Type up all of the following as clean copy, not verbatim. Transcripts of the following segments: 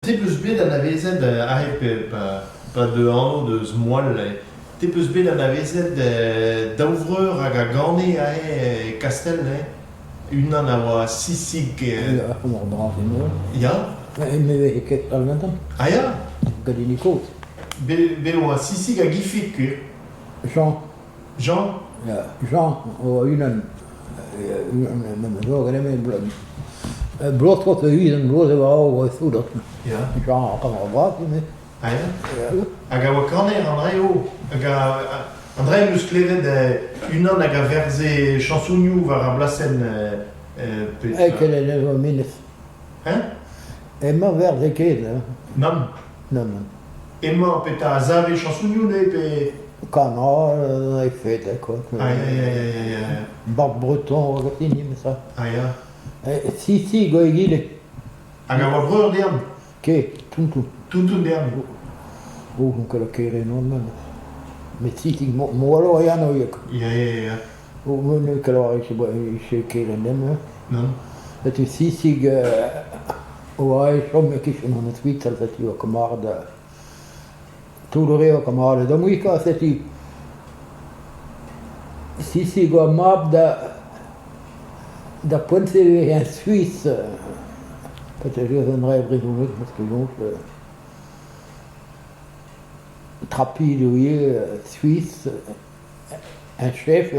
Te 'peus bet anavezet aze pe pa deu anv deus Moal, te 'peus bet anavezet daou vreur hag a gane aze e Kastell eh? Unan a oa Sisig... Ya, war bras eno. Ya? Me 'veze ket all gantañ. Ah ya? Gant hini kozh. Bet oa Sisig hag Ifig, gwir? Jean. Jean? Ya, Jean oa unan, unan zo ganin bloaz 'oa unan bloaz e oa soudard. Ya. Jean a oa bras ivez. Ah ya? Hag a oa kaner an dra eo. Hag an dra em eus klevet unan hag a verze chañsonioù war ar blasenn pe... E ket en menez. Hein? Emañ verze ket, hein? Nann. Nann, nann. Emañ petra a save chañsonioù neuze pe... Kanañ e fed, quoi. Ah ya, ya, ya, ya, ya. Barbe Breton hag hini, ça. Ah ya. Si, si, go egile. Hag a oa breur dezhañ? Ket, tonton. Tonton dezhañ. Oh, on ket kere non, non. Met si, si, moalo a anv eo. Ya, ya, ya. Oh, me ket lâret se kere nem. Non. Setu Sisig oa e chom e-kichen an ospital, setu oa kamarad tout re oa kamaraded da muiañ, setu Sisig oa mab da d'ar poent-se e veze en Suis petra an dra e brezhoneg parce que soñj Trapid eo ivez Suis Un chef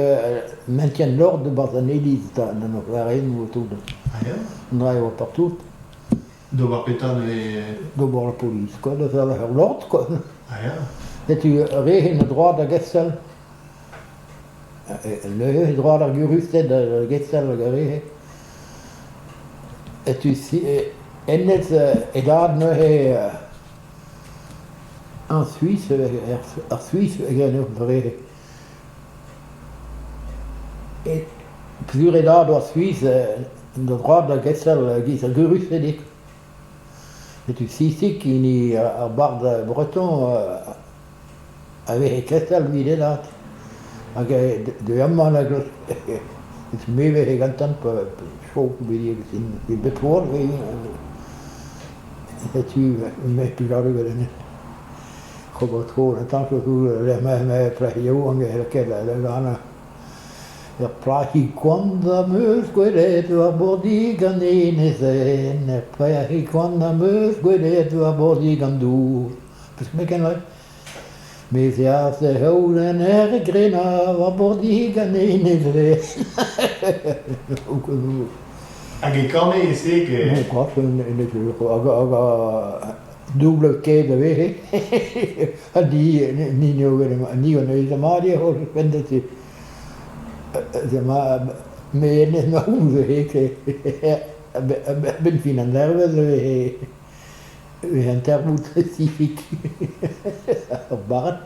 maintien l'ordre 'barzh an iliz da d'an oferennoù ha tout. Ah ya? An dra e oa partout. D'ober petra neuze? D'ober la police quoi, da faire l'ordre quoi. Ah ya? Setu re en droit da gestal. Neuze droit ar gurusted da gestal hag ar re-se. Setu hennezh e dad neuze Ar Suis ar Suis e peogwir ar Suis da droad da gesel e-giz ar gurusted eo. Setu Sisig hini ar bard breton a veze kesel evit e dad. Hag deuet amañ me 'veze gantañ pa bep bloaz Setu me plijadur ganin ober tro an tañsoù lec'h ma plac'h yaouank e c'hell ket ganañ. Ur plac'hig koant am eus gwelet war bordig an enezenn, ur plac'hig koant am eus gwelet war bordig an dour. Peus ket ken Me 'z eas da c'haout en ur grenañ war bordig an enezenn. Hag e kane e-se Bon, quoi, hag hag doubl ket a veze. Ha ni ni n'eo ket ni hon eus mat eo ouzhpenn da se. Me hennezh ma ouze ket. A-benn fin an dervezh e veze e veze an termoù specifik. Ur barrad.